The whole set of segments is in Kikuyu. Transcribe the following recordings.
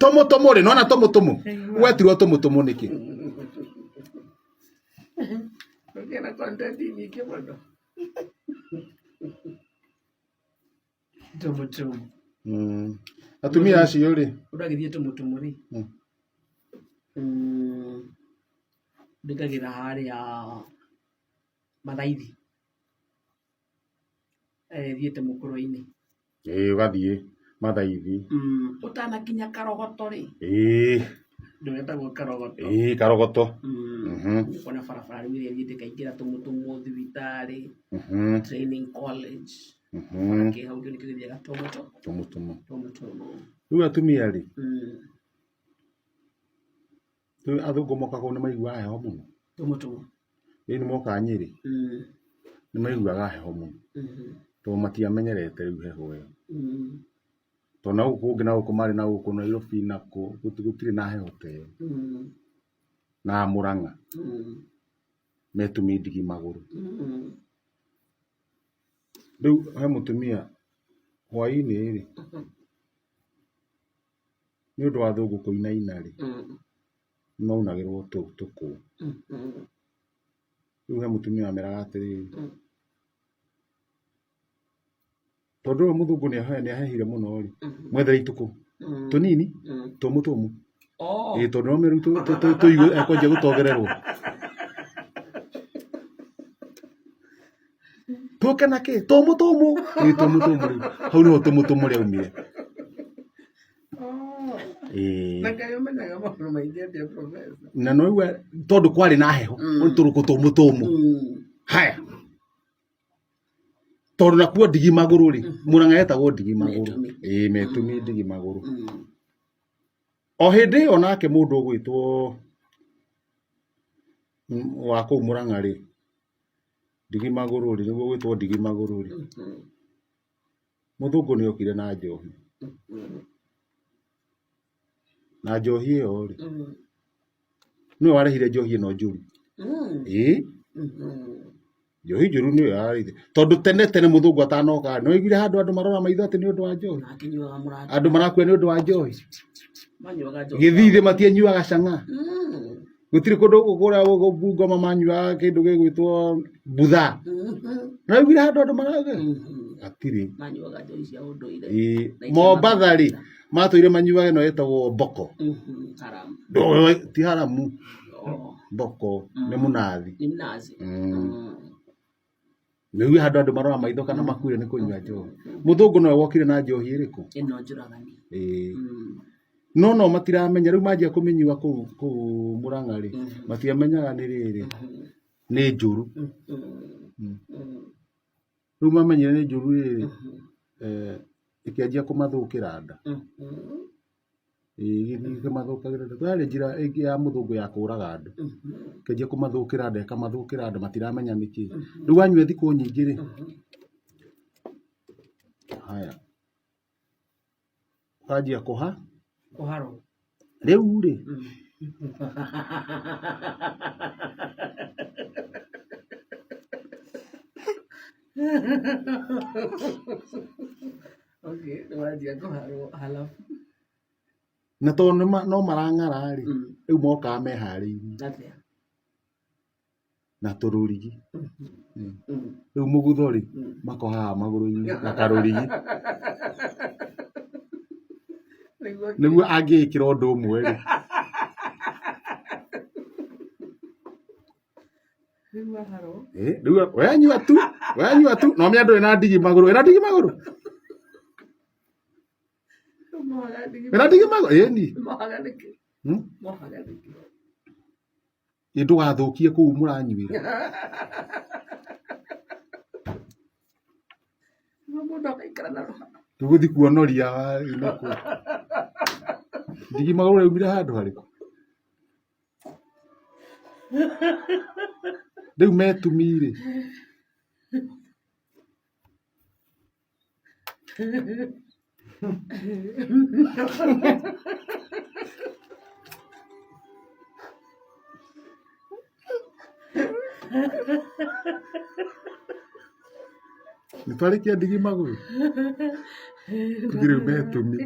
Tũmũtũmũ rĩ, nona tũmũtũmũ? Wetirwo tũmũtũmũ nĩkĩ? Ũkĩona content nyingĩ mũno. Tũmũtũmũ. Atumia acio rĩ, Mũndũ agĩthiĩ tũmũtũmũ rĩ, ndingagĩra harĩa Mathaithi. Thiĩte mũkũrwe-inĩ. Ĩĩ ũgathiĩ Mathaithi. Ũtanakinya Karogoto rĩ, ndũgetagwo Karogoto. Ĩĩ Karogoto. Nĩũkuona barabara rĩu ĩrĩa ĩthiĩte ĩkaingĩra Tũmũtũmũ thibitarĩ, Training College, kĩ hau kĩu nĩkĩo gĩthiaga Tũmũtũ. Tũmũtũmũ. Tũmũtũmũ. Rĩu atumia rĩ, rĩu athũngũ moka kũu nĩ maiguaga heho mũno. Tũmũtũmũ. Rĩu nĩ moka Nyĩrĩ, nĩ maiguaga heho mũno, tondũ matiamenyerete rĩu heho ĩyo. Tondũ na gũkũ kũngĩ na gũkũ marĩ na gũkũ Nairobi na kũ, gũtirĩ na heho ta ĩyo. Na Mũrang'a, metumi ndigi magũrũ. Rĩu he mũtumia hwainĩ rĩ, nĩ ũndũ wa athũngũ kũinaina rĩ, nĩ maunagĩrwo tũkũ. Rĩu he mũtumia wameraga atĩrĩrĩ, tondũ ũyũ mũthũngũ nĩ ahehire mũno rĩ, mwethere itũkũ tũnini tũmũ tũmũ. Ĩĩ tondũ no rĩu tũigũ ekwanjia gũtongererwo. Tũke na kĩ? Tũmũ tũmũ. Ĩĩ tũmũ tũmũ rĩu. Hau nĩho tũmũ tũmũ rĩaumire. Ĩĩ. Na Ngai ũmenyaga maũndũ maingĩ atĩa professor? Na no igua tondũ kwarĩ na heho, tũrũkũ tũmũ tũmũ. Haya. Tondũ nakuo ndigi magũrũ rĩ, Mũrang'a yetagwo ndigi magũrũ. Metũmi. Ĩĩ metũmi ndigi magũrũ. O hĩndĩ ĩyo nake mũndũ ũgwĩtwo wa kũu Mũrang'a rĩ, ndigi magũrũ rĩ, nĩguo ũgwĩtwo ndigi magũrũ rĩ, mũthũngũ nĩ okire na njohi. Na njohi ĩyo rĩ, nĩwe warehire njohi ĩno njũru. Ĩĩ. Njohi njũru nĩyo yarehire. Tondũ tene tene mũthũngũ atanoka nĩ waiguire handũ andũ marora maitho atĩ nĩ ũndũ wa njohi? Andũ marakua nĩ ũndũ wa njohi? Gĩthii matianyuaga cang'a. Gũtirĩ kũndũ kũrĩa Bungoma manyuaga kĩndũ gĩgwĩtwo butha. Nĩ waiguire handũ andũ marauga? Hatirĩ. Manyuaga njohi cia ũndũire. Ĩĩ. Mombatha rĩ, matũire manyuaga ĩno ĩtagwo mboko. Haramu. Ti haramu. Mboko nĩ mũnathi. Nĩ mnazi. Nĩũiguire handũ andũ marora maitho kana makuire nĩ kũnyua njohi. Mũthũngũ nowe wokire na njohi ĩrĩkũ? Ĩno njũragani. Ĩĩ. No no matiramenya rĩu manjia kũmĩnyua kũu kũu Mũrang'a rĩ, matiamenyaga nĩ rĩrĩ, nĩ njũru. Rĩu mamenyire nĩ njũru rĩrĩ, ĩkĩanjia kũmathũkĩra nda. Ĩĩ ĩgĩthiĩ ĩkĩmathũkagĩra nda. Yarĩ njĩra ĩngĩ ya mũthũngũ ya kũraga andũ. Ĩkĩanjia kũmathũkĩra nda ĩkamathũkĩra nda matiramenya nĩkĩ. Rĩu wanyua thikũ nyingĩ rĩ, haya, ũkanjia kũha. Kũharwo. Rĩu rĩ, Okay, nĩwanjia kũharwo halafu. Na tondũ no marang'ara rĩ, rĩu mokaga meharĩirie. Atĩa? Na tũrũrigi. Rĩu mũgutho rĩ, makoha haha magũrũ-inĩ na karũrigi. Nĩguo angĩĩkĩra ũndũ ũmwe rĩ. Rĩu we nyua tu, we nyua tu, no ũmenye ndũrĩ na ndigi magũrũ, wĩna ndigi magũrũ? Wĩna ndigi magũrũ? Ĩni. Hmm? Ĩ ndũgathũkie kũu mũranyuĩra. Tũgũthiĩ kuonoria nakũ. Ndigi magũrũ yaumire handũ harĩkũ? Rĩu metumi rĩ. Nĩ twarĩkia ndigi magũrũ? Tũthiĩ rĩu metumi.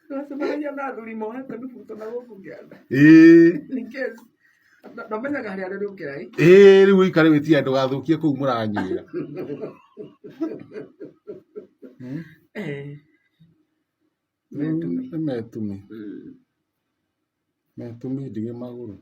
Wacemanagia na athuri mohete mĩbuto na gũkũ kĩanda. Ĩĩ. In case ndamenyaga harĩa rĩrĩũkĩra ĩ. Ĩĩ, rĩu ũikare wĩtia ndũgathũkie kũu mũranyuĩra. Eh. Metumi. Nĩ metumi. Metumi ndige magũrũ.